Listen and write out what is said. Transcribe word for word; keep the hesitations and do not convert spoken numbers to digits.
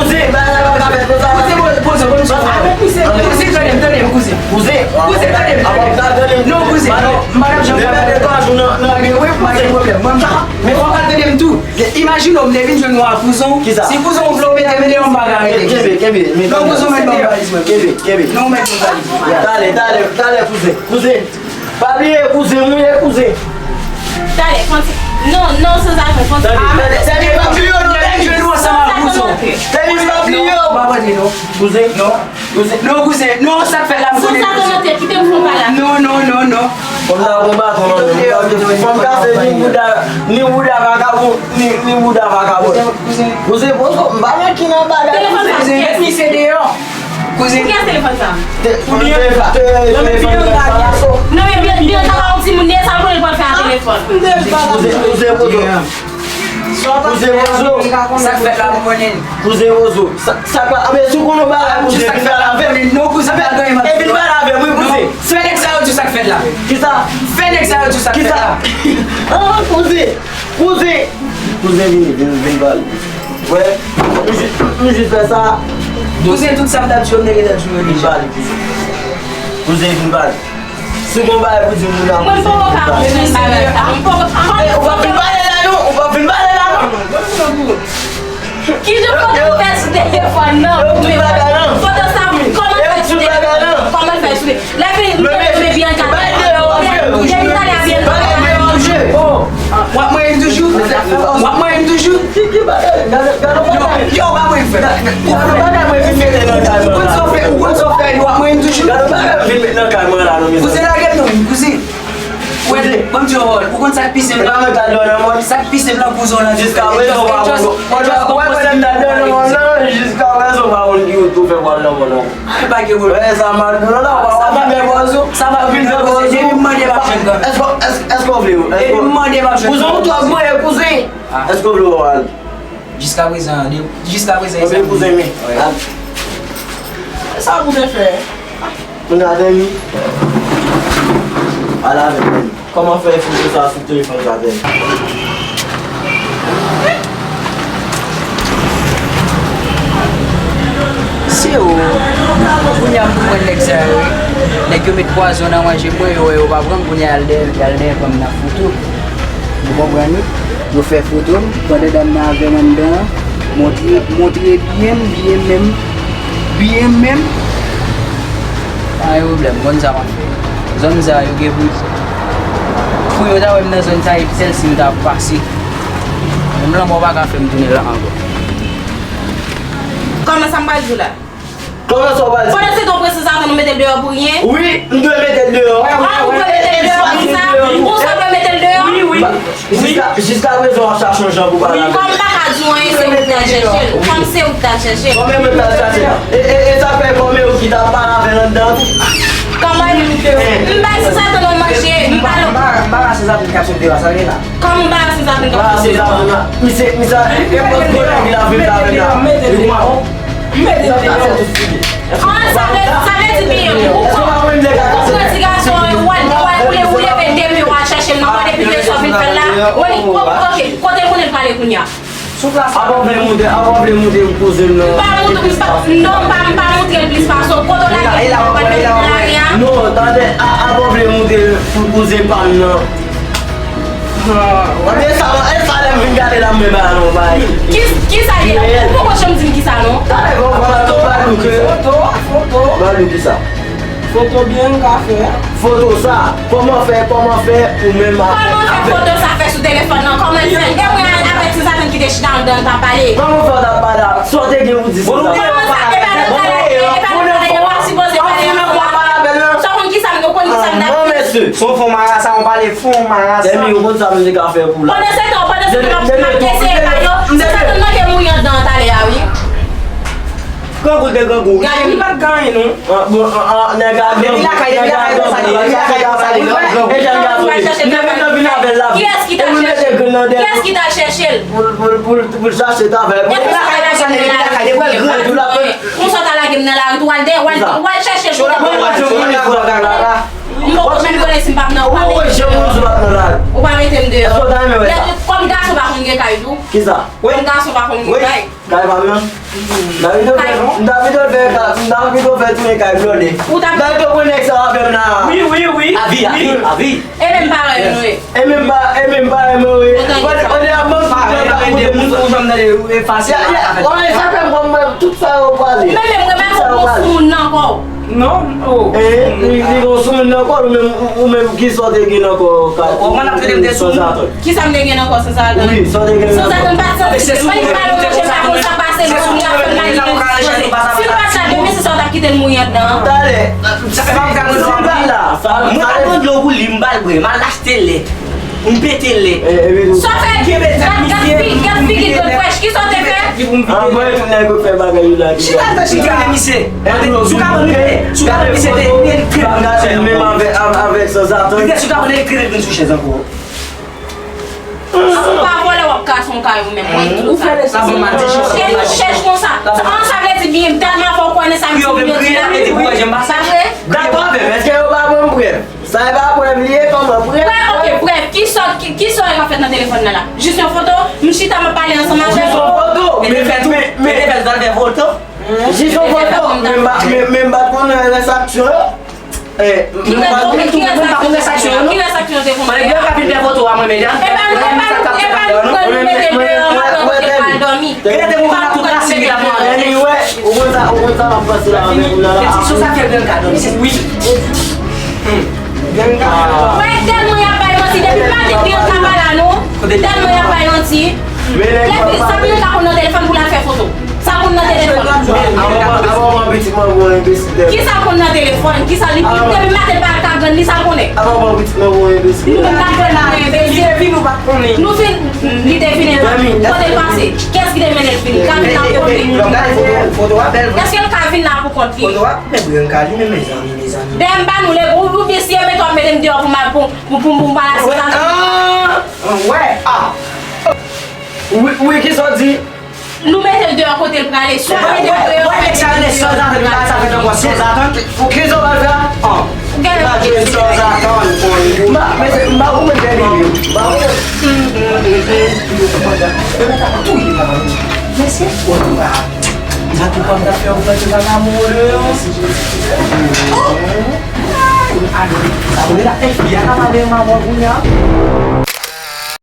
Kouzen, bagay la pa ka fèt konsa. Kouzen, poze, poze, poze. Kouzen, tande m, tande m, kouzen. Kouzen, kouzen, tande m, tande m. Non, kouzen, non, m pa t ap janm pale. Depi de twa jou nan, nan, wi, pa gen pwoblèm. Mwen, men fò w ka tande m tou. Imajine w, m te vin jwenn ou a kouzon. Kisa? Si kouzon w vle w mete m deyò, m pa ka rete. Kenbe, kenbe, men non, kouzon, mèt ban m valiz mwen. Kenbe, kenbe. Non, mèt ban m valiz mwen. Talè, talè, talè, kouzen. Kouzen. Pa bliye, kouzen, mwen ye kouzen. Talè, fon ti. Non, non, sanzave, fon ti. Tande, tande, tande, pa bliye, non, tande, jwenn ou ansanm ak kouzon. Tande, pa bliye. Non, pa abandone, non. Kouzen. Non. Kouzen. Non, kouzen. Non, sa k fèt la, m konnen. Sanzave, kite m fon pa la. Non, non, non, non. Fò m ta pran baton nan men m. Fò m kase ni bouda, ni bouda vakabon, ni, ni bouda vakabon. Kouzen, kouzen. Kouzen, pozo, m pa nan ki nan bagay. Telefòn sa. Kouzen, met misye deyò. Kouzen. Pou ki telefòn sa? Te, pou li, te, non, men telefòn sa. Non, men Bianca pa yon timoun, li sa konnen l pral fè a telefòn. Kouzen, kouzen, pozo. Kouzen Wozo. Sa k fèt la, m konnen. Kouzen Wozo. Sa, sa pa, anben, si w konnen w bagay, kouzen, vin pale avè m. Non, kouzen, pa gen. E vin pale avè m, wi, kouzen. Se nèg sa yo di sa k Fèt la. Kisa? Fè nèg sa yo di sa fèt la. Ah, kouzen. Kouzen. Kouzen, vini, vini, vini pale. Wè, m jis, m jis fè sa. Kouzen, tout sa m t ap di yo, m te gentan di yo deja. Vini pale, kouzen. Kouzen, vini pale. Si gon bagay pou di moun nan, mwen poko ka konprann bagay sa. Mwen poko ka konprann. Ou pa fin pale la non, ou pa fin pale la non. Kijan foto fè sou telefòn nan? Foto sa, kòman fè sou telefòn? Kòman fè sou telefòn? Lè fini, li fè tounen byen kalm. Depi talè a byen kalm. W ap mwen toujou? W ap mwen toujou? Ki, ki bagay? Gade, gade yon bagay. Yo, yo, w ap mwen fè. Gade yon bagay mwen vin mete nan kay mwen la. Ou konn sa w fè, ou konn sa w fè, yo, w ap mwen toujou? Gade yon bagay mwen vin mete nan kay mwen la, non, mezanmi. Kouzen, lage m non, kouzen. Wè, ban m di w yon pawòl. Ou konn sa k pi senp la? Sa k pi senp la, kouzen w la. Jiska prezan, w pa konn. Wè, wè, wè, nan, nan, nan, jiska prezan, w pa konn ki wout pou fè pral nan mòn ankò. Pa gen pwoblèm. Wè, sa mal, non, non, w pa, w pa fè pòz ou. Sa va vin fè pòz ou. Depi m mande, m ap jwenn. Èske, èske, èske w vle, èske, depi m mande, m ap jwenn. Kouzen, ou twò mwen, kouzen. Èske w vle w al? Jiska prezan, de, jiska prezan, e sa. Kouzen, kouzen, men. Wè. E sa pou te fè. Moun avè m. Al avè m. Kòman fè foto sa sou telefòn sa avè m? Se ou. Kounye a m konprann nèg sa yo, wi. Nèg yo met pwazon nan manje mwen, yo wè yo pa pran m, kounye a y al dèyè, y al dèyè pran m nan foto. Ou konprann wi? Yo fè foto m, pandan dam nan avè m anndan an, montre, montre byen m, byen menm, byen menm. Pa gen pwoblèm, m konn sa m ap fè. Zòn sa yo gen pou, pou yo ta wè m nan zòn sa, e sèl si m ta pase. Menm lanmò pa ka fè m tounen la ankò. Kòman sa m pral di w la? Kòman sa w pral di? Pandan se tan w pran sanzatan, ou mete l deyò pou ryen? Wi, m dwe mete l deyò. Ah, ou dwe mete l deyò pou sa? Ou sa dwe mete l deyò? Wi, wi. Jiska, jiska prezan, w ap chache yon jan pou pale avè l. Kòm m pa ka di w anyen, se ou ki t al chèche l. Kòm se ou ki t al chèche l. Kòm se mwen ki t al chèche l. E, e, e sa fè kòm se ou ki t ap pale avè l anndan tou. Kòman? M bay sanzatan nan manje. M pa, m pa, m pa rache sanzatan k ap sot deyò a, sa l gen la? Kòm m pa rache sanzatan k ap sot deyò a. Misye, misye, e pòs gwo nèg la vin la vin la. Mete deyò. Mete deyò. An, sa vle, sa vle di byen, ou pran, ou pran ti gason, ou al, ou al, ou le-, ou leve demen, ou al chèche l nan kò, depi de sa w vin fè l la, ou li, ok, kote l konnen l prale kounye a? Apa w vle moute, apa w vle moute kouzen m nan? M pa moute, m pa, non, m pa, m pa moute l plis pase w. Kote w lage l, ou pral mete l nan lari a? Non, tande, a, apa w vle moute pou kouzen pa m nan? Ah, e sa, e sa lè m vin gade la, m wè bagay non, bagay. Ki, kisa l ye? Ou poko janm di m kisa non. Talè, bon, bon, bon, Badou, ke. Foto, foto. Badou, kisa? Foto byen m ka fè. Foto sa, kòman fè, kòman fè, ou menm avèk. Kòman fè foto sa fè sou telefòn nan? Kòman l fè? E mwen avèk ti zaten ki te chita anndan an t ap pale. Kòman fè w t ap pale a? Sa w te gen pou di sa? Bon, nou kòman sa te pale nan talè, e pa nan talè, w ap sipoze pale nan fon apèl. Sa w konn kisa m, ou konn kisa m t ap di? Non, mesye. Se yon fon marasa, yon pale fon marasa. Dèmi, ou konn sa m te ka fè pou la. Pandan se tan, pandan se tan, m ap, m ap eseye ba yo. Se sa k manke mouri anndan an talè a, wi. Grangou l te grangou. Gade, li pa t gen anyen, non. Ah, bon, ah, ah, nèg la depi lakay, depi lakay konsa, depi lakay konsa, li grangou. E jan l ap vin avè l la. Kiyès ki t al chèche l? Kiyès ki t al chèche l? Pou l, pou l, pou l, pou l chache travay. Depi lakay konsa, depi lakay, depi l grangou la. Konsa w ta lage m nan lari tou, w al dèyè, w al, w al chèche l. M poko janm konnen si m p ap nan, ou pa mete m deyò. Ou pa mete m deyò. Kòm gason pa konn gen kay tou. Kisa? Kòm gason pa konn gen kay. Kay pa m nan. M ta pito fè, m ta pito fè, m ta pito fè tounen kay blòde. M ta pito pran nèg sa w ap fè m la. Wi, wi, wi. Avi, avi, avi. E menm parèy nou ye. E menm pa, e menm parèy mwen ye. Kote, kote ap ban m tout tan ap koute moun. Ou janm tande efase. Ya, ya, sa fè m konn mwen tout sa yo pale. Men menm mwen pa konn moun sou moun nan ankò. Non, oh. E, li, li gon sou moun nan kò, ou menm, ou, ou menm ki sa w te gen nan kò, ka, ou konn ap trete m de sou moun. Kisa m te gen nan kò sanzatan? Wi, sa w te gen nan kò. Sanzatan pa t santi, se pa yon malere, se pa konn sa pase, men sou moun ap fè l mal, li endispoze. Si l pa t la demen, se sa w t ap kite l mouri anndan an. Talè, si l pa t la, mwen pa pran dlo pou li, m ba l bwè, m al achte lèt. M pete lèt. Sa w fè? Gad, gad fi-, gad figi grann frèch. Kisa w te fè? Anvan tout nèg yo fè bagay yo la. Chita, chita. Gade misye. Si w ka konn rete, si w ka konn misye te, te, te, menm avèk, avèk sanzatan. Misye, si w ka konn rete, rete sou chèz ankò. Si w pa vòlè, w ap kase yon kay ou menm. Mwen di w sa. Chèch, chèch konsa. An, sa vle di byen, tèlman fò w konnen sa m di, yo di la. Sa vre? Dakò avè m, èske yo pa ban m prèv? Sa e pa prèv li ye, kòman? Prèv? Prèv, ok, prèv. Ki sòt, ki, ki sòt k ap fèt nan telefòn nan la? Jis yon foto, m chita, m ap pale ansanm avè w. Jis yon foto? Men, men, men, men, fè tout, men, men, fè tout, fè foto. Jis yon foto. Men m pa, men, men m pa t konnen rès aksyon yo. Eh, ki rès, ok, ki rès aksyon? Ki rès aksyon te konnen? Pandan Bianca fin fè foto a mwen, men, e pa nou, e pa nou, e pa nou pran nou mete deyò, m ap pran kote pral dòmi. Gade de mouvman tout rasin ki la pran. Anyway, ou konn sa, ou konn sa m ap pase la avèk ou la. Ti sou sa fè Bianca dòmi, se wi. Wè, tèlman y ap bay manti, depi maten Bianca pa la non. Tèlman y ap bay manti. Lè sa Bianca konn nan telefòn pou l al fè foto. Sa konn nan telefòn. Avan, avan, avan, pitit mwen, bon, enbesil. Kisa konn nan telefòn? Kisa li, depi maten pa al ka grann li, sa konnen. Avan, avan, pitit mwen, bon, enbesil. Nou pa grann nou enbesil. Nou fin, li te vin la. Kote l pase? Kiyès ki te mennen l vini? Kavin la pou kont li. Èske l ka vin la pou kont li? Men Bianca li menm, mezanmi, mezanmi. Dèyè m pa nou, le, ou, ou byen si yo mete w ap mete m deyò pou m al, pou, pou, pou, pou m pa al aksepte. Ah! Wè! Ah! Wi, wi, kisa w di? Nou mete l deyò kote l prale. Swa mete l deyò. Wè, nèg sa, nèg sa, sa fè, sa fè ankò sans atann. Pou kisa w pral fè? Ah! Gade. Sa fè sans atann. M pa, men se, m pa konprann dènye yo. M pa konprann. Yo konn sa. Yo ta touye papa m. Mesye, w ap pa. Sa tou pa m ta fè yon plante sa nan mou de yo. Oh! Ay, sa vle la, F B I a ka pale ansanm avè w kounye a.